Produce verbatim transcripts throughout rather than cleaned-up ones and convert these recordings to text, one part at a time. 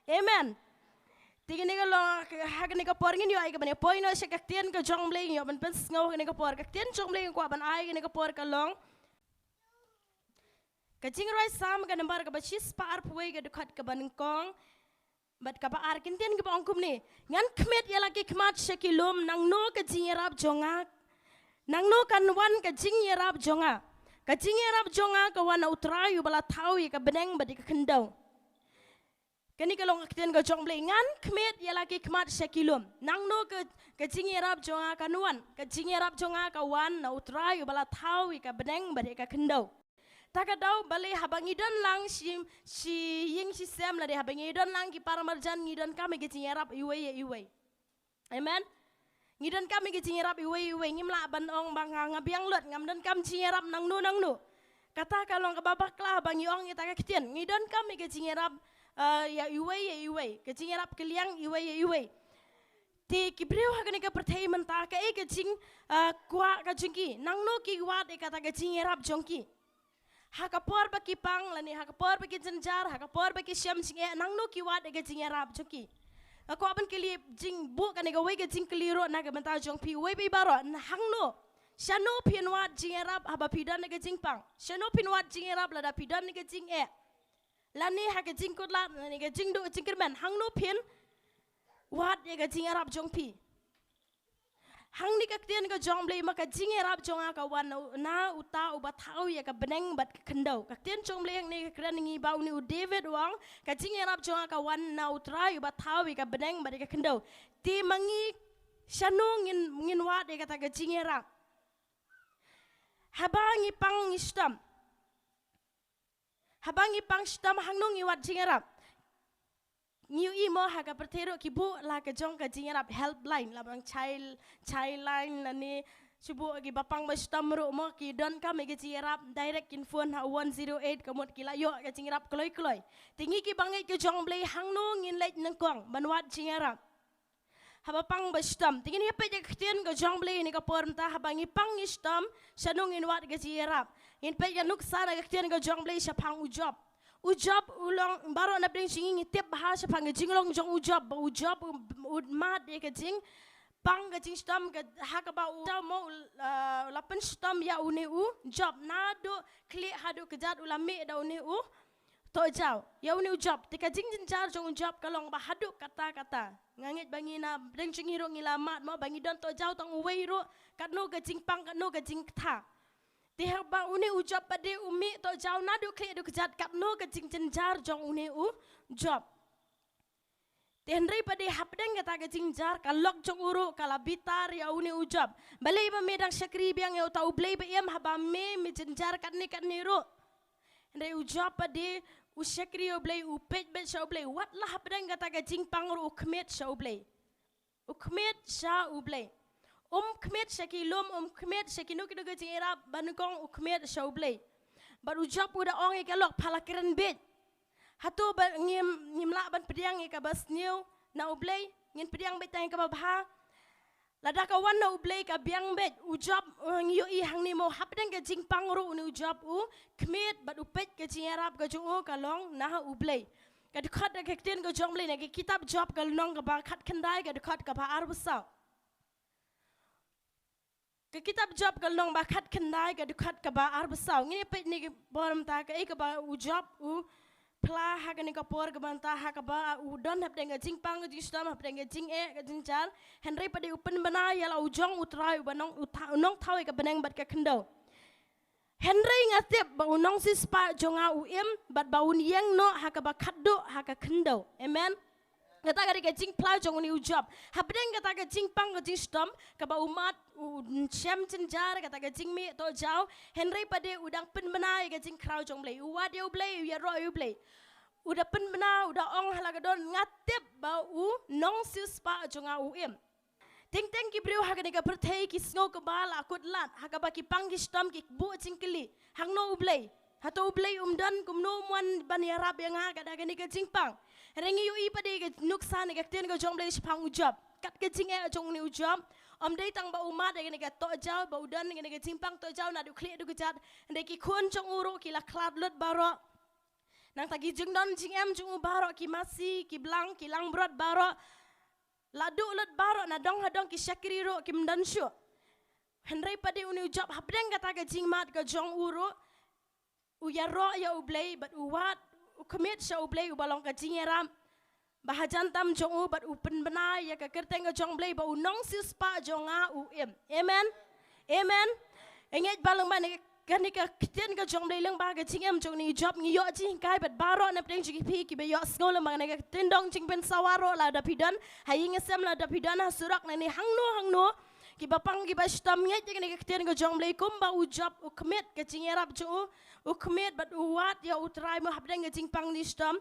Amen. Te kane ka long, ha kane ka por ngin ïoh ai kaban poi noh sha ka ktien ka jong U Blei, ngin ïoh ban pynsngew ha kane ka por. Ka ktien jong U Blei nga kwah ban ai ha kane ka por ka long ka Jingrwai Salm ka nambar kaba shispah arphew wei, ka dkhot kaba nyngkong bad kaba ar, ki ktien kiba ong kumne: Ngan khmied ïa la ki khmat sha ki lum, nangno ka jingïarap jong nga? Nangno kan wan ka jingïarap jong nga? Ka jingïarap jong nga ka wan na U Trai uba la thaw ïa ka bneng bad ïa ka khyndew. Kane ka long ka ktien ka jong U Blei: Ngan khmied ïa la ki khmat sha ki lum, nangno ka, ka jingïarap jong nga kan wan? Ka jingïarap jong nga ka wan na U Trai uba la thaw ïa ka bneng bad ïa ka khyndew. Ta ka daw balei haba ngi don lang shi, shi ïing shi sem, lane haba ngi don lang ki paramarjan, ngi donkam ïa ka jingïarap iwei ïa iwei. Amen. Ngi donkam ïa ka jingïarap iwei ïa iwei. Ngim lah ban ong ba nga, nga biang lut, ngam donkam jingïarap nangno nangno. Kata ka long kaba bakla ba ngi ong ïa kata ka ktien. Ngi donkam ïa ka jingïarap, eh, ïa iwei ïa iwei. Ka jingïarap kylliang iwei ïa iwei. Te ki briew ha kane ka pyrthei mynta, kaei ka jing, eh, kwah ka jong ki? Nangno ki wad ïa kata ka jingïarap jong ki? Ha ka por ba ki pang, lane ha ka por ba ki jynjar, ha ka por ba ki shem jingeh, nangno ki wad ïa ka jingïarap jong ki? Nga kwah ban kylli jingbuh kane kawei ka jingkylli ruh na ka bynta jong phi, uwei pa uwei baroh, na hangno, shano phin wad jingïarap haba phi don ïa ka jingpang? Shano phin wad jingïarap lada phi don ïa ka jingeh? Lane ha ka jingkutlad, lane ka jingduh jingkyrmen, hangno phin wad ïa ka jingïarap jong phi? Hangne ka ktien ka jong U Blei ma: Ka jingïarap jong nga ka wan na, na uta uba thaw ïa ka bneng bad ka khyndew. Ka ktien jong U Blei hangne ka kren ngi ba une u David u ong: Ka jingïarap jong nga ka wan na U Trai uba thaw ïa ka bneng bad ïa ka khyndew. Te ma ngi, shano ngin, ngin wad ïa kata ka jingïarap? Haba ngi pang ngi shitom. Haba ngi pang shitom, hangno ngi wad jingïarap? Ngi ïohi mo ha ka pyrthei ruh ki buh la ka jong ka jingïarap helpline, la bang child, childline, lane shu buh kiba pang ba shitom ruh mo, ki donkam ïa ka jingïarap, direct kin phone ha one zero eight, ka mut ki la ïoh ka jingïarap kloi kloi. Te ngi kiba ngeit ka jong U Blei, hangno ngin leit nyngkong ban wad jingïarap haba pang ba shitom? Te ngin ïa peit ïa ka ktien ka jong U Blei ha kane ka por mynta: Haba ngi pang ngi shitom, shano ngin wad ka jingïarap? Ngin peit ka nuksa na ka ktien ka jong U Blei shaphang u Job. U Job u long, baroh na pdeng jong ngi ngi tip bha shaphang ka jinglong jong u Job, ba u Job u, u mad ïa ka jingpang ka jingshitom, ka, ha kaba u Job mo, u, uh, la pynshitom ïa une u Job, naduh khlieh haduh kjat u la mih da une u tohjaw ïa une u Job. Te ka jingjynjar jong u Job ka long ba haduh katta katta, nga ngeit ba ngi na pdeng jong ngi ruh ngi la mad mo, ba ngi don tohjaw tang uwei ruh, katno ka jingpang, katno ka jingkta. Te haba une u Job pat de u mih tohjaw naduh khlieh haduh kjat, katno ka jingjynjar jong une u Job. Te hynrei pat de hapdeng kata ka jingjynjar, ka lok jong u ruh ka la bitar ïa une u Job. Balei ba me dang shakri biang ïa uta U Blei ba im, haba me, me jynjar katne katne ruh? Hynrei u Job pat de u shakri ïa U Blei, u peit beit sha U Blei. Wat la hapdeng kata ka jingpang ruh u khmied sha U Blei. U khmied sha U Blei. Um khmied sha ki lum, um khmied sha kino kino ka jingïarap, ba nyngkong u khmied sha U Blei. Bad u Job u da ong ïa ka lok: Pha la kren beit. Hato ba ngim, ngim lah ban pdiang ïa kaba sniew na U Blei? Ngin pdiang beit tang ïa kaba bha. Lada ka wan na U Blei ka biang beit. U Job, uh, ngi ïohi hangne mo, hapdeng ka jingpang ruh une u Job u khmied bad u peit ka jingïarap ka jong u ka long na U Blei. Ka dkhot, ka ktien ka jong U Blei na ka kitab Job ka lynnong kaba khatkhyndai, ka dkhot kaba arphew saw. Ka kitab Job ka lynnong ba khatkhyndai, ka dkhot kaba arphew saw. Ngin ïa peit ha kane ka por mynta kaei kaba u Job u phla ha kane ka por kaba mynta, ha kaba u don hapdeng ka jingpang ka jingshitom, hapdeng ka jingeh ka jingjar. Hynrei pat de u pynbna ïa la u jong U Trai uba nong, u tha-, u nongthaw ïa ka bneng bad ka khyndew. Hynrei nga tip ba u nongsiewspah jong nga u im, bad ba un ïeng noh ha kaba khatduh ha ka khyndew. Amen. Kata ka dei ka jingphla jong une u Job. Hapdeng kata ka jingpang ka jingshitom, kaba u mad, u shem jynjar, kata ka jingmih tohjaw, hynrei pat de u dang pynbna ïa ka jingkhraw jong U Blei. U wad ïa U Blei, u ïaroh ïa U Blei. U da pynbna, u da ong ha la ka daw, nga tip ba u nongsiewspah jong nga u im. Teng teng ki briew ha kane ka pyrthei ki sngew kaba la kut lad, ha kaba ki pang ki shitom, ki buh jingkylli: Hangno U Blei? Hato U Blei um don? Kumno um wan ban ïarap ïa nga kat ha kane ka jingpang? Hynrei ngi ïohi pat de ka nuksa na ka ktien ka jong U Blei shaphang u Job. Kat ka jingeh jong une u Job, ym dei tang ba u mad ïa kane ka tohjaw, ba u don ïa kane ka jingpang tohjaw naduh khlieh haduh kjat, hynrei ki khun jong u ruh ki la khlad lut baroh. Nangta ki jingdon jingem jong u baroh, ki masi, ki blang, ki langbrot baroh, la duh lut baroh, na dong ha dong ki shakri ruh kim don shuh. Hynrei pat de une u Job, hapdeng kata ka jingmad ka jong u ruh, u ïaroh ïa U Blei, bad u wad, u khmih sha U Blei uba long ka jingïarap ba hajan tam jong u, bad u pynbna ïa ka kyrteng ka jong U Blei ba u nongsiewspah jong nga u im. Amen. Amen. Ngeit ba lyngba kane ka ktien ka jong U Blei, lyngba ka jingim jong une u Job, ngi ïoh jinghikai, bad baroh na pdeng jong phi kiba ïohsngew lyngba kane ka ktien dong jingpynsawa ruh, lada phi don ha ïing ha sem, lada phi don ha surok, ne hangno hangno, kiba pang kiba shitom, ngeit ïa kane ka ktien ka jong U Blei, kumba u Job u khmih ka jingïarap jong u, u khmih bad u wad ïa U Trai mo hapdeng ka jingpang jingshitom.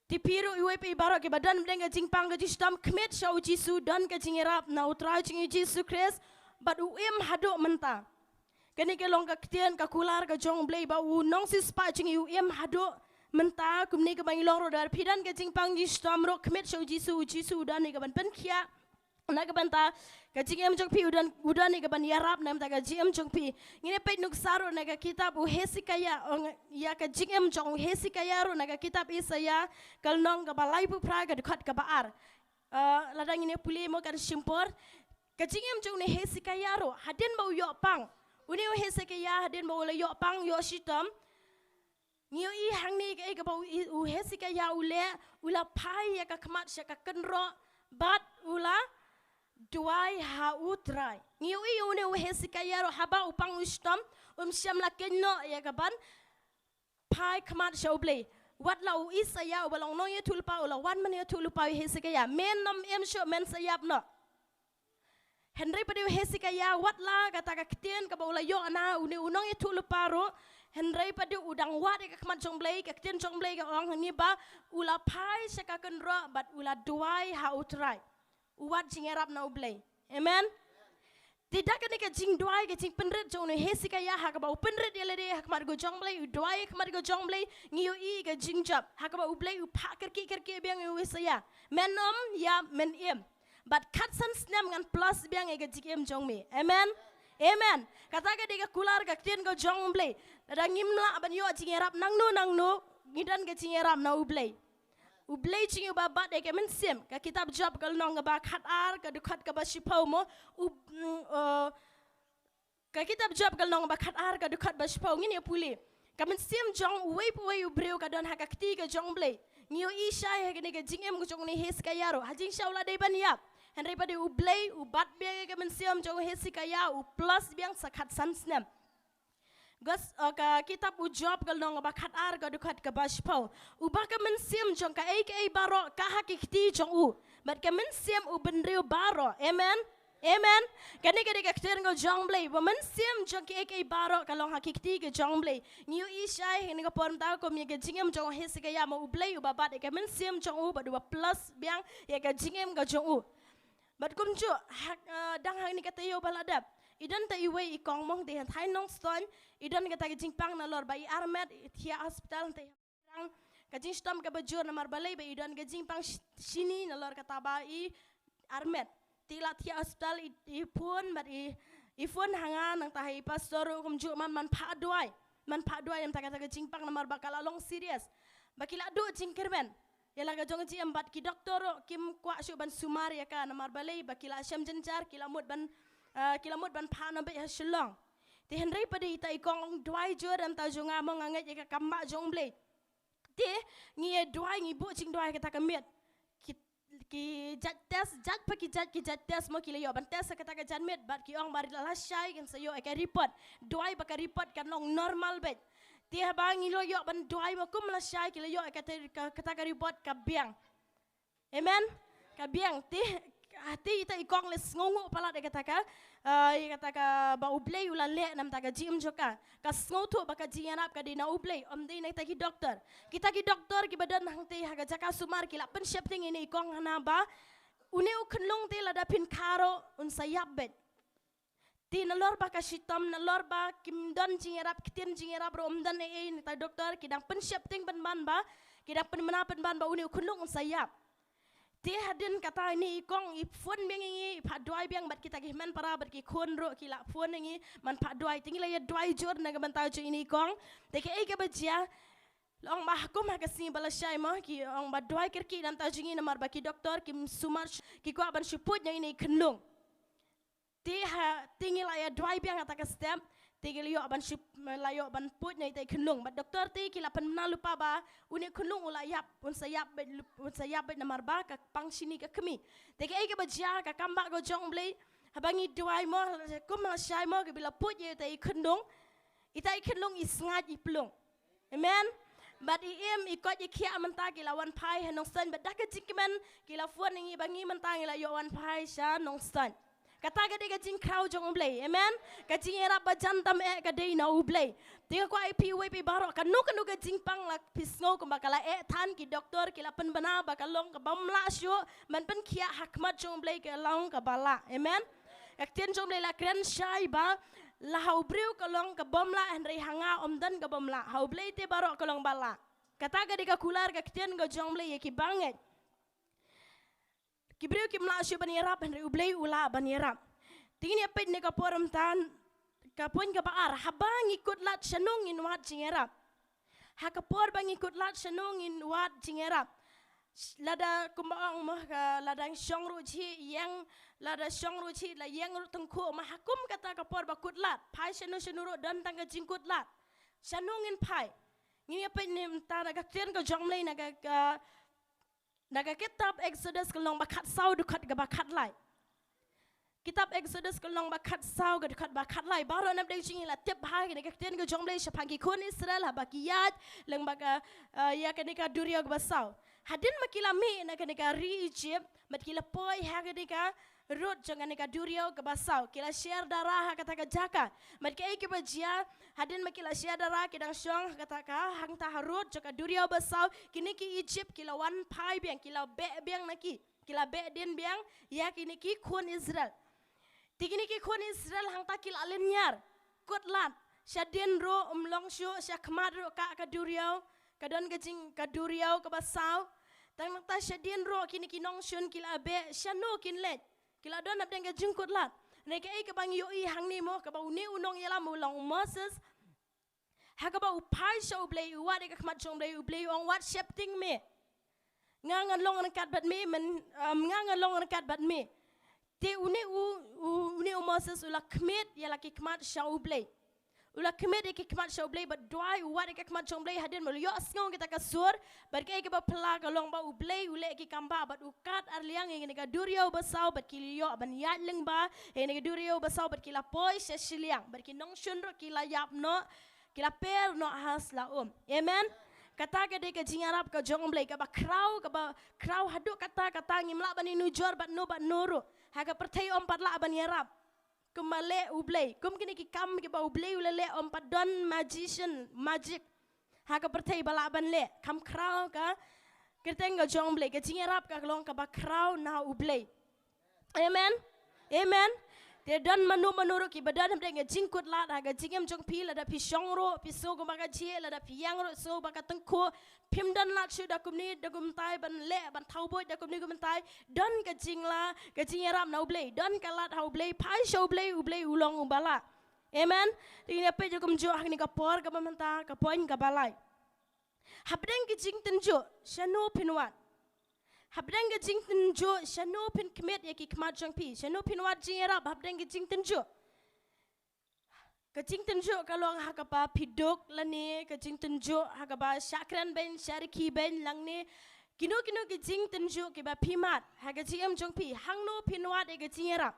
Te phi ruh iwei pa iwei baroh kiba don hapdeng ka jingpang ka jingshitom, khmih sha U Jisu, don ka jingïarap na U Trai jong ngi U Jisu Khrist, bad u im haduh mynta. Kane ka long ka ktien ka kular ka jong U Blei ba u nongsiewspah jong ngi u im haduh mynta. Kumne kaba ngi long ruh, lada phi don ka jingpang jingshitom ruh, khmih sha U Jisu, U Jisu u don hi kaban pynkhiah na ka bynta ka jingim jong phi, u don, u don hi kaban ïarap na ka bynta ka jingim jong phi. Ngin ïa peit nuksa ruh na ka kitab u Hesekiah, ong, ïa ka jingim jong u Hesekiah ruh na ka kitab Isaïah ka lynnong kaba laiphew phra, ka dkhot kaba ar. Eh, lada ngin ïa pule mo kan shim por. Ka jingim jong une u Hesekiah ruh, hadien ba u ïoh pang, une u Hesekiah hadien ba u la ïoh pang, ïoh shitom, ngi ïohi hangne kaei kaba u, u Hesekiah u leh, u la phai ïa ka khmat sha ka kynroh bad u la duwai ha U Trai. Ngi ïohi une u Hesekiah ruh haba u pang u shitom, um shym la kynnoh ïa kaban phai khmat sha U Blei. Watla u Isaïah uba long nongïathuhlypa u la wan ban ïathuhlypa ïa u Hesekiah, men nym im shuh, men sa ïap noh. Hynrei pat de u Hesekiah, watla kata ka ktien kaba u la ïoh na une u nongïathuhlypa ruh, hynrei pat de u dang wad ïa ka khmat jong U Blei, ka ktien jong U Blei ka ong hangne ba u la phai sha ka kynroh bad u la duwai ha U Trai. U wad jingïarap na U Blei. Amen. Te da kane ka jingduwai, ka jingpynrit jong une u Hesekiah, ha kaba u pynrit ïa lade ha khmat ka jong U Blei, u duwai ha khmat ka jong U Blei, ngi ïohi ka jingjop ha kaba U Blei u phah kyrkieh kyrkieh biang ïa u Isaïah, men nym ïap, men im. Bad khatsan snem ngan plus biang ïa ka jingim jong me. Amen. Amen. Kata ka dei ka kular ka ktien ka jong U Blei. Lada ngim lah ban ïoh jingïarap nangno nangno, ngi don ka jingïarap na U Blei. U Blei jong ngi uba bat ïa ka mynsiem. Ka kitab Job ka lynnong kaba khatar, ka dkhot kaba shiphew mo. U, mm, uh, Ka kitab Job ka lynnong ba khatar, ka dkhot ba shiphew, ngin ïa pule. Ka mynsiem jong uwei pa uwei u briew ka don ha ka kti ka jong U Blei. Ngi ïohi shai ha kane ka jingim ka jong une u Hesekiah ruh, ha jingshisha u la dei ban ïap, hynrei pat de U Blei u bat biang ïa ka mynsiem jong u Hesekiah, u plus biang sa khatsan snem. Gas, uh, ka kitab u Job ka lynnong ba khatar, ka dkhot kaba shiphew. Uba ka mynsiem jong kaei kaei baroh ka ha ki kti jong u, bad ka mynsiem u bynriew baroh. Amen. Amen. Kane ka dei ka ktien ka jong U Blei, ba mynsiem jong kiei kiei baroh ka long ha ki kti ka jong U Blei. Ngi ïohi shai ha kane ka por mynta kum ïa ka jingim jong u Hesekiah, ma U Blei uba bat ïa ka mynsiem jong u bad uba plus biang ïa ka jingim ka jong u. Bad kumjuh, ha, eh, dang ha kane ka taïew ba la dep, i don ta iwei i kong mo, te ha Thaiñ Nongstoiñ, i don kata ka jingpang nalor ba i armet, i thiah hospital, te Ka jingshitom kaba jur namar balei ba i don ka jingpang shi-, shini nalor kata ba i armet. Te i la thiah hospital, i, i phone bad i, i phone ha nga nangta ha i pastor ruh kumjuh, man, man phah duwai. Man phah duwai namar kata ka jingpang namar ba ka la long serious. Ba ki la duh jingkyrmen ïa la ka jong ka jingim bad ki doktor ruh kim kwah shuh ban sumar ïa ka namar balei ba ki la shem jynjar, ki la mut ban, ah, ki la mut ban phah noh beit ha Shillong. Te hynrei pat de ita i kong ong duwai jur, namar ta jong nga mo nga ngeit ïa ka kam ba jong U Blei. Te ngi ïa duwai, ngi buh jingduwai kata ka miet. Ki, ki jait test, jait pa ki jait, ki jait test mo, ki la ïoh ban test kata ka jait miet bad ki ong ba la lashai kin sa ïoh ïa ka report. Duwai ba ka report kan long normal beit. Te haba ngi la ïoh ban duwai mo, kum lashai ki la ïoh ïa kata ka, kata ka report ka biang. Amen. Ka biang. Te, te ita i kong la sngewnguh palat ïa kata ka, ah, ïa kata kaba U Blei u la leh namar ka jingim jong ka. Ka sngewthuh ba ka jingïarap ka dei na U Blei, ym dei na kita ki doktor. Kita ki doktor kiba don hangtei ha ka jaka sumar ki la pynsheptieng ïa ine i kong hana ba une u khunlung te lada phin kha ruh un sa ïap beit. Te nalor ba ka shitom, nalor ba kim don jingïarap, ktien jingïarap ruh ym don ei ei, nangta doktor ki dang pynsheptieng pynban ba, ki dang pynbna pynban ba une u khunlung un sa ïap. Te hadien kata ine i kong i phone biang ïa ngi, i phah duwai biang bad kita ki hynmen para bad ki khun ruh ki la phone ïa ngi, man phah duwai, te ngi la ïa duwai jur na ka bynta jong ine i kong. Te kaei kaba jia, Long ba ha kum ha ka sngi ba la shai mo, ki ong ba duwai kyrkieh na bynta jong ngi namar ba ki doktor kim sumar sh-, ki kwah ban shu put ïa ine i khunlung. Te ha, te ngi la ïa duwai biang ha kata ka step, te ki la ïoh ban shu, la ïoh ban put ïa ita i khunlung. Bad doktor te ki la pynbna lypa ba une i khunlung u la ïap, un sa ïap beit, un sa ïap beit namar ba ka pang shini ka kmie. Te kaei kaba jia, ka kam ba ka jong U Blei, haba ngi duwai mo, kum la shai mo, ki ba la put ïa ita i khunlung. Ita i khunlung i sngaid i plung. Amen. Bad i im i koit i khiah mynta ki la wan phai ha Nongstoiñ, bad da ka jingkmen ki la phone ïa ngi ba ngi mynta ngi la ïoh wan phai sha Nongstoiñ. Kata ka dei ka jingkhraw jong U Blei. Amen. Ka jingïarap ba jan tam eh ka dei na U Blei. Te nga kwah ïa phi uwei phi baroh, kano kano ka jingpang la phi sngew kumba ka la eh than, ki doktor ki la pynbna ba ka long ka bym lah shuh ban pynkhiah, ha khmat jong U Blei ka long kaba lah. Amen. Ka ktien jong U Blei la kren shai ba la ha u briew ka long ka bym lah, hynrei ha nga ym don ka bym lah. Ha U Blei te baroh ka long ba lah. Kata ka dei ka kular ka ktien ka jong U Blei ïa ki bangeit. Ki briew kim lah shuh ban ïarap, hynrei U Blei u lah ban ïarap. Te ngin ïa peit ne ka por mynta, ka point kaba ar, haba ngi kut lad shano ngin wad jingïarap. Ha ka por ba ngi kut lad shano ngin wad jingïarap. Sh-, lada kumba ong mo ka, lada shong ruh jhi ïeng, lada shong ruh jhi la ïeng ruh tyngkhuh, ma ha kum kata ka por ba kut lad. Phai shano shano ruh don tang ka jingkut lad. Shano ngin phai. Ngin ïa peit ne mynta na ka ktien ka jong U Blei na ka, ka, na ka kitab Exodus ka lynnong ba khatsaw dkhot kaba khatlai. Kitab Exodus ka lynnong ba khatsaw ka dkhot ba khatlai. Baroh na pdeng jong ngi la tip ha kane ka ktien ka jong U Blei shaphang ki khun Israel haba ki ïaid lyngba ka, eh, ïa kane ka duriaw kaba saw. Hadien ba ki la mih na kane ka ri Egypt, bad ki la poi ha kane ka rud jong kane ka duriaw kaba saw. Ki la sher dara ha kata ka jaka. Bad kaei kaba jia, hadien ba ki la sher dara ki dang shong ha kata ka, hangta ha rud jong ka duriaw ba saw, kine ki Egypt ki la wan phai biang, ki la beh biang na ki. Ki la beh dien biang ïa kine ki khun Israel. Te kine ki khun Israel hangta ki la lynñiar. Kut lad. Shadien ruh ym long shuh, sha khmat ruh ka, ka duriaw, ka don ka jing, ka duriaw kaba saw. Tang nangta shadien ruh kine ki nongshun ki la beh, shano kin leit. Ki la don hapdeng ka jingkut lad. Hynrei kaei kaba ngi ïohi hangne mo, kaba une u nongïalam u long u Moses. Ha kaba u phai sha U Blei, u wad ïa ka khmat jong U Blei, U Blei u ong wat sheptieng me. Nga ngan long ryngkat bad me, men, um, nga ngan long ryngkat bad me. Te une u, u, une u Moses u la khmied ïa la ki khmat sha U Blei. U la khmied ïa ki khmat sha U Blei bad duwai, u wad ïa ka khmat jong U Blei, hadien ba u la ïohsngew kita ka sur, bad kaei kaba phylla ka long ba U Blei u leh ki kam ba, bad u kat arliang ïa kane ka duriaw ba saw, bad ki la ïoh ban ïaid lyngba ïa kane ka duriaw ba saw, bad ki la poi sha shiliang, bad ki nongshun ruh ki la ïap noh, ki la per noh ha sla um. Amen. Kata ka dei ka jingïarap ka jong U Blei, kaba khraw, kaba khraw haduh katta katta, ngim lah ban ïanujor bad no bad no ruh. Ha ka pyrthei ym pat lah ban ïarap. Kumba leh U Blei. Kum kine ki kam kiba U Blei u la leh, ym pat don magician, magic. Ha ka pyrthei ba lah ban leh. Kham khraw ka kyrteng ka jong U Blei. Ka jingïarap ka long kaba khraw na U Blei. Amen. Amen. Te don mano mano ruh kiba don hapdeng ka jingkut lad ha ka jingim jong phi, lada phi shong ruh phi sngew kumba ka jhieh, lada phi ïeng ruh sngew ba ka tyngkhuh, phim don lad shuh da kumne da kumtai ban leh, ban thaw buit da kumne kumtai. Don ka jingla, ka jingïarap na U Blei, don ka lad ha U Blei, phai sha U Blei, U Blei u long uba lah. Amen. Te ngin ïa peit kumjuh ha kane ka por kaba mynta, ka point kaba lai. Hapdeng ka jingtynjuh, shano phin wad? Hapdeng ka jingtynjuh, shano phin khmied ïa ki khmat jong phi? Shano phin wad jingïarap hapdeng ka jingtynjuh? Ka jingtynjuh ka long ha kaba phi duk lane ka jingtynjuh ha kaba shah kren beiñ, shah rkhie beiñ, lane kino kino ki jingtynjuh kiba phi mad ha ka jingim jong phi, hangno phin wad ïa ka jingïarap?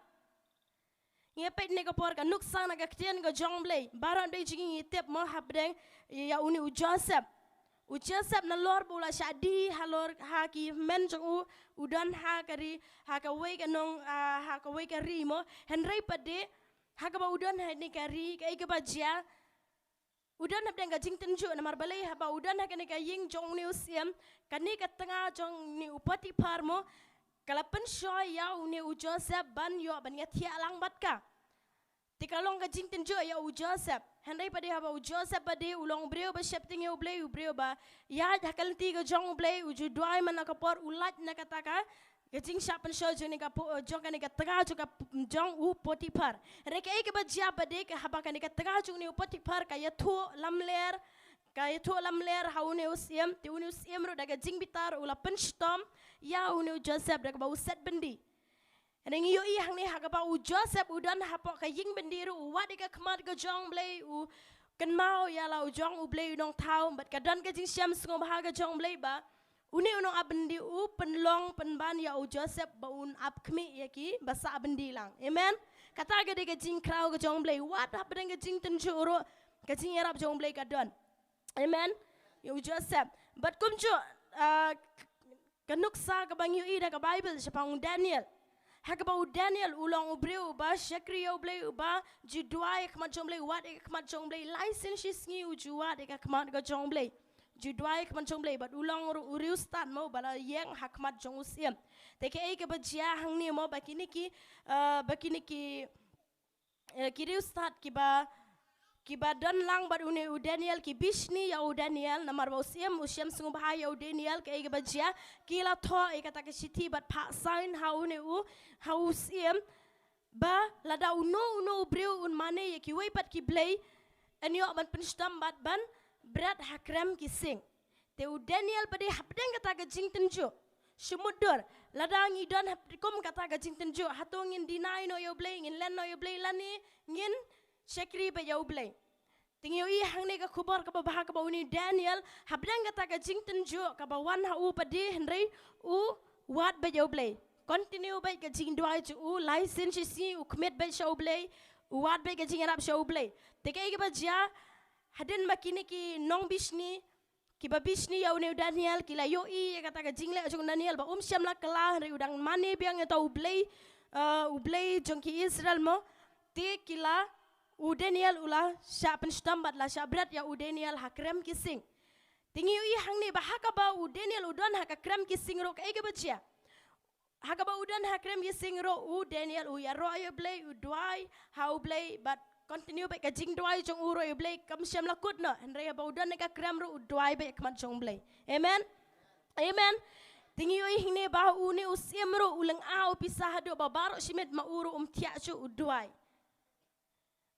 Ngi peit ne ka por ka nuksa na ka ktien ka jong U Blei. Baroh dei jingim ngi tip mo hapdeng ïa une u Joseph. U Joseph nalor ba u la shah die halor ha ki hynmen jong u, u don ha ka ri, ha kawei ka nong, ah, ha kawei ka ri mo. Hynrei pat de ha kaba u don ha kane ka ri, kaei kaba jia, u don hapdeng ka jingtynjuh, namar balei? Haba u don ha kane ka ïing jong une u syiem, kane ka tnga jong une u Potiphar mo, ka la pynshoi ïa une u Joseph ban ïoh ban ïathiah lang bad ka. Te ka long ka jingtynjuh ïa u Joseph. Hynrei pat de haba u Joseph pat de u long u briew ba sheptieng ïa U Blei, u briew ba ïaid ha ka lynti ka jong U Blei, u ju duwai man la ka por, u lait na kata ka, ka jingshah pynshoi jong kane ka po-, jong kane ka tnga jong ka, jong u Potiphar. Hynrei kaei kaba jia pat de ka, haba kane ka tnga jong une u Potiphar ka ïathuh lamler, ka ïathuh lamler ha une u syiem, te une u syiem ruh da ka jingbitar u la pynshitom ïa une u Joseph da kaba u set byndi. Hynrei ngi ïohi hangne ha kaba u Joseph u don hapoh ka ïing byndi ruh, u wad ïa ka khmat ka jong U Blei, u kynmaw ïa la u jong U Blei u nongthaw, bad ka don ka jingshem sngewbha ka jong U Blei ba une u nongap byndi u pynlong pynban ïa u Joseph ba un ap khmih ïa ki ba sah byndi lang. Amen. Kata ka dei ka jingkhraw ka jong U Blei. Wat hapdeng ka jingtynjuh ruh, ka jingïarap jong U Blei ka don. Amen. Ïa u Joseph. Bad kumjuh, ah, ka nuksa kaba ngi ïohi da ka Bible shaphang u Daniel. Ha kaba u Daniel u long u briew uba shakri ïa U Blei, uba ju duwai ha khmat jong U Blei, wad ha khmat jong U Blei, lai sien shi sngi u ju wad ha khmat ka jong U Blei. Ju duwai ha khmat jong U Blei, bad u long ruh u riewstad mo ba la ïeng ha khmat jong u syiem. Te kaei kaba jia hangne mo, ba kine ki, eh, ba kine ki, eh, ki riewstad kiba, kiba don lang bad une u Daniel ki bishni ïa u Daniel, namar ba u syiem u shem sngewbha ïa u Daniel, kaei kaba jia, ki la thoh ïa kata ka shithi bad phah sign ha une u, ha u syiem, ba lada uno uno u briew un mane ïa kiwei pat ki blei, yn ïoh ban pynshitom bad ban bret ha krem ki sing. Te u Daniel pat hapdeng kata ka jingtynjuh, shu mutdur, lada ngi don hap-, kum kata ka jingtynjuh, hato ngin deny noh ïa U Blei, ngin len noh ïa U Blei, lane ngin shakri beit ïa U Blei. Te ngi ïohi hangne ka khubor kaba bha kaba une u Daniel, hapdeng kata ka jingtynjuh kaba wan ha u pat, hynrei u wad beit ïa U Blei. Continue beit ka jingduwai jong u, lai sien shi sngi u khmih beit sha U Blei, u wad beit ka jingïarap sha U Blei. Te kaei kaba jia, hadien ba kine ki nongbishni, kiba bishni ïa une u Daniel, ki la ïohi ïa kata ka jingleh jong u Daniel, ba um shym la kylla, hynrei u dang mane biang ïa uta U Blei, eh, U Blei jong ki Israel mo, te ki la, u Daniel u la shah pynshitom bad la shah bret ïa u Daniel ha krem ki sing. Te ngi ïohi hangne ba ha kaba u Daniel u don ha ka krem ki sing ruh kaei kaba jia. Ha kaba u don ha krem ki sing ruh u Daniel u ïaroh ïa U Blei, u duwai ha U Blei, bad continue beit ka jingduwai jong u ruh ïa U Blei, kam shym la kut noh, hynrei haba u don ha ka krem ruh u duwai beit ha khmat jong U Blei. Amen. Amen. Te ngi ïohi hangne ba une u syiem ruh u lynga u pisa haduh ba baroh shi miet, ma u ruh um thiah shuh, u duwai.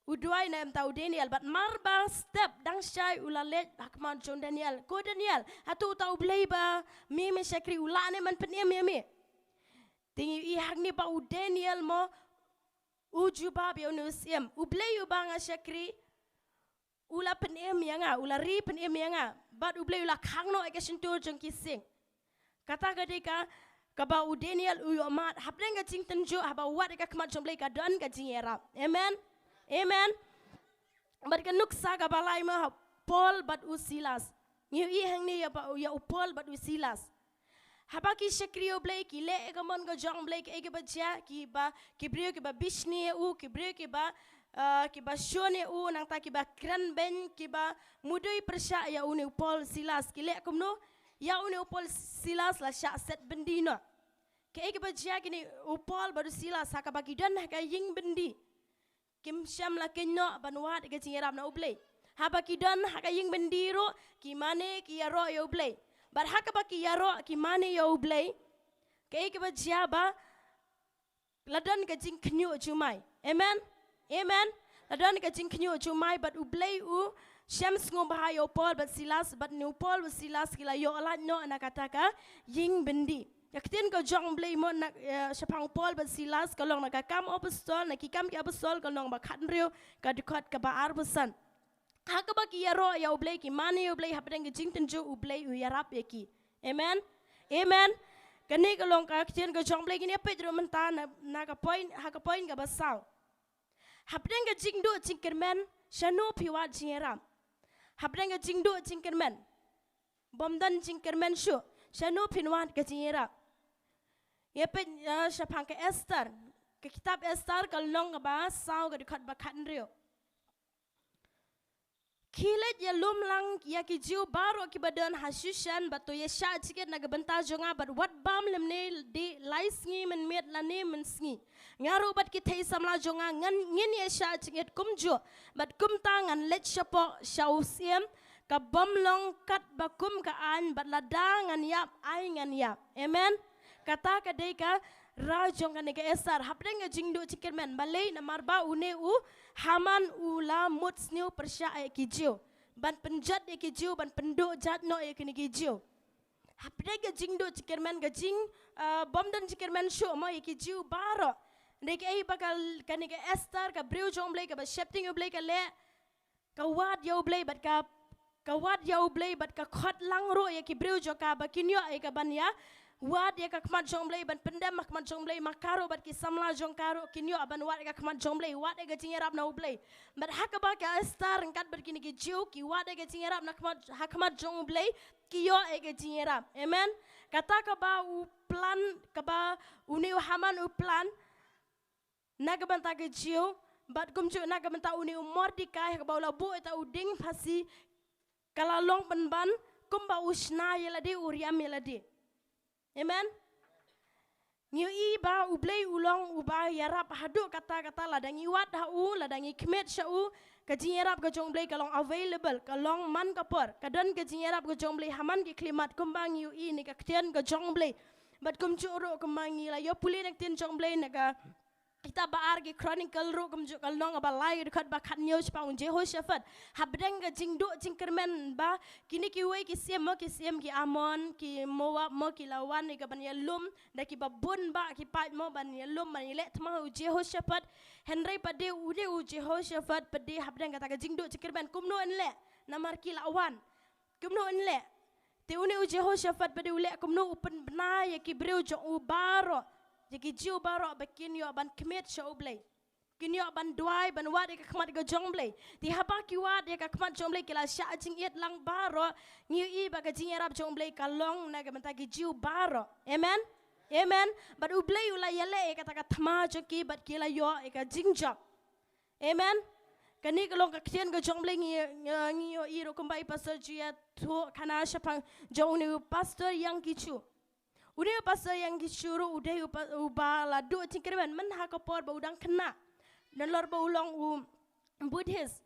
U duwai na bynta u Daniel, bad mar ba step dang shai u la leit ha khmat jong Daniel. Ko Daniel, hato uta U Blei ba me me shakri u lah ne ban pynim ïa me? Te ngi ïohi hangne ba u Daniel mo, u jubab ïa une u syiem. U Blei uba nga shakri, u la pynim ïa nga, u la ri pynim ïa nga. Bad U Blei u la khang noh ïa ka shyntur jong ki sing. Kata ka dei ka, kaba u Daniel u ïohmad, hapdeng ka jingtynjuh, haba u wad ha khmat jong U Blei ka don ka jingïarap. Amen. Amen. Bad ka nuksa kaba lai mo ha Paul bad u Silas. Ngi ïohi hangne ïa ba, ïa u Paul bad u Silas. Haba ki shakri ïa U Blei, ki leh ïa ka mon ka jong U Blei, kaei kaba jia, kiba, ki briew kiba bishni ïa u, ki briew kiba, ah, kiba shun ïa u, nangta kiba kren beiñ, kiba mudui pyrshah ïa une u Paul Silas, ki leh kumno, ïa une u Paul Silas la shah set byndi noh. Kaei kaba jia kine u Paul bad u Silas ha kaba ki don ha ka ïing byndi, kim shym la kynnoh ban wad ïa ka jingïarap na U Blei. Haba ki don ha ka ïing byndi ruh, ki mane ki ïaroh ïa U Blei. Bad ha kaba ki ïaroh ki mane ïa U Blei, kaei kaba jia ba la don ka jingkhynñiuh jumai. Amen. Amen. La don ka jingkhynñiuh jumai bad U Blei u shem sngewbha ïa u Paul bad Silas, bad une u Paul bad Silas ki la ïoh lait noh na kata ka ïing byndi. Ka ktien ka jong U Blei mo na, eh, shaphang u Paul bad Silas ka long na ka Kam Apostol, na ki Kam ki Apostol ka long ba khathynriew, ka dkhot kaba arphew san. Ha kaba ki ïaroh ïa U Blei, ki mane ïa U Blei, hapdeng ka jingtynjuh U Blei u ïarap ïa ki. Amen. Amen. Kane ka long ka ktien ka jong U Blei. Ngin ïa peit ruh mynta na, na ka point, ha ka point kaba saw. Hapdeng ka jingduh jingkyrmen, shano phi wad jingïarap? Hapdeng ka jingduh jingkyrmen, bym don jingkyrmen shuh, shano phin wad ka jingïarap? Ïa peit, eh, shaphang ka Esther, ka kitab Esther ka lynnong kaba saw, ka dkhot ba khathynriew. Khie leit ïalum lang ïa ki Jiw baroh kiba don ha Shushan, bad to ïashah jingit na ka bynta jong nga, bad wat bam lymne de lai sngi mynmiet lane mynsngi. Nga ruh bad ki thei samla jong nga ngan, ngin ïashah jingit kumjuh, bad kumta ngan leit shapoh sha u syiem, ka bym long katba kum ka aiñ, bad lada ngan ïap ai ngan ïap. Amen. Kata ka dei ka rai jong kane ka Esther. Hapdeng ka jingduh jingkyrmen, balei? Namar ba une u Haman u la mut sniew pyrshah ïa ki Jiw. ban pynjot ïa ki Jiw, ban pynduh jot noh ïa kine ki Jiw. Hapdeng ka jingduh jingkyrmen, ka jing, ah, bym don jingkyrmen shuh mo ïa ki Jiw baroh. Dei kaei ba ka, kane ka Esther, ka briew jong U Blei, kaba sheptieng U Blei ka leh, ka wad ïa U Blei bad ka, ka wad ïa U Blei bad ka khot lang ruh ïa ki briew jong ka ba kin ïoh ïa ka ban ïa wad ïa ka khmat jong U Blei, ban pyndem ha khmat jong U Blei, ma ka ruh bad ki samla jong ka ruh kin ïoh ban wad ïa ka khmat jong U Blei, wad ïa ka jingïarap na U Blei. Bad ha kaba ka Esther ryngkat bad kine ki Jiw ki wad ïa ka jingïarap na khmat, ha khmat jong U Blei, ki ïoh ïa ka jingïarap. Amen. Kata kaba u plan, kaba une u Haman u plan na ka bynta ki Jiw, bad kumjuh na ka bynta une u Mordekai, ha kaba u la buh ïa uta u dieng phasi, ka la long pynban kumba u shna ïa lade, u riam ïa lade. Amen. Ngi ïohi ba U Blei u long uba ïarap haduh katta katta, lada ngi wad ha u, lada ngi khmih sha u, ka jingïarap ka jong U Blei ka long available, ka long man ka por, ka don ka jingïarap ka jong U Blei ha man ki khyllipmat, kumba ngi ïohi na ka ktien ka jong U Blei. Bad kumjuh ruh kumba ngi la ïoh pule na ka ktien jong U Blei na ka kitab ba ar ki Chronicle ruh kumjuh ka lynnong ba lai, dkhot ba khathynñiew, shaphang u Jehoshaphat. Hapdeng ka jingduh jingkyrmen ba kine kiwei ki siem mo, ki siem ki Ammon, ki Moab mo, ki la wan ïa ka ban ïalum da kiba bun bah ki paid mo, ban ïalum, ban ïaleh thma ha u Jehoshaphat. Hynrei pat de une u Jehoshaphat pat de hapdeng kata ka jingduh jingkyrmen kumno un leh, namar ki la wan. Kumno un leh? Te une u Jehoshaphat pat de u leh kumno? U pynbna ïa ki briew jong u baroh, ïa ki Jiw baroh ba kin ïoh ban khmih sha U Blei, kin ïoh ban duwai, ban wad ïa ka khmat ka jong U Blei. Te haba ki wad ïa ka khmat jong U Blei, ki la shah jingit lang baroh. Ngi ïohi ba ka jingïarap jong U Blei ka long na ka bynta ki Jiw baroh. Amen. Amen. Bad U Blei u la ïaleh ïa kata ka thma jong ki bad ki la ïoh ïa ka jingjop. Amen. Kane ka long ka ktien ka jong U Blei. Ngi, ngi, ngi ïohi ruh kumba i pastor ju ïathuh khana shaphang jong une u Pastor Yanggi Cho. Une u Pastor Yanggi Cho ruh u dei u pa-, uba la duh jingkyrmen myn ha ka por ba u dang khynnah. Nalor ba u long u Buddhist,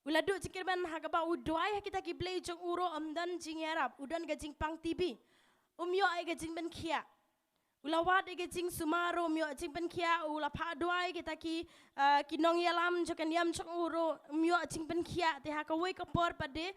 u la duh jingkyrmen ha kaba u duwai ha kita ki blei jong u ruh ym don jingïarap, u don ka jingpang T B. Um ïoh ïa ka jingpynkhiah. U la wad ïa ka jingsumar ruh um ïoh jingpynkhiah, u la phah duwai kita ki, ah, ki nongïalam jong ka niam jong u ruh um ïoh jingpynkhiah. Te ha kawei ka por pat de,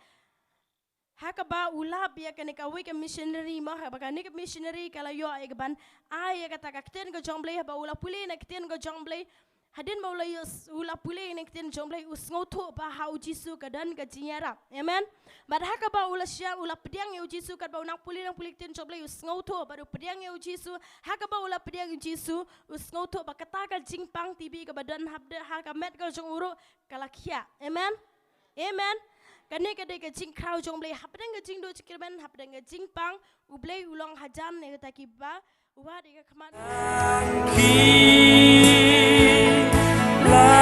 ha kaba u lap ïa kane kawei ka missionary mo, haba kane ka missionary ka la ïoh ïa ka ban ai ïa kata ka ktien ka jong U Blei, haba u la pule na ka ktien ka jong U Blei, hadien ba u la ïoh s-, u la pule na ka ktien jong U Blei, u sngewthuh ba ha u Jisu ka don ka jingïarap. Amen. Bad ha kaba u la shah, u la pdiang ïa u Jisu, katba u nang pule, nang pule ka ktien jong U Blei, u sngewthuh bad u pdiang ïa u Jisu. Ha kaba u la pdiang ïa u Jisu, u sngewthuh ba kata ka jingpang T B kaba don hapdeng ha ka met ka jong u ruh ka la khiah. Amen. Amen. Kane ka dei ka jingkhraw jong U Blei hapdeng ka jingduh jingkyrmen, hapdeng ka jingpang. U Blei u long hajan ïa kita kiba wad ïa ka khmat. Ki la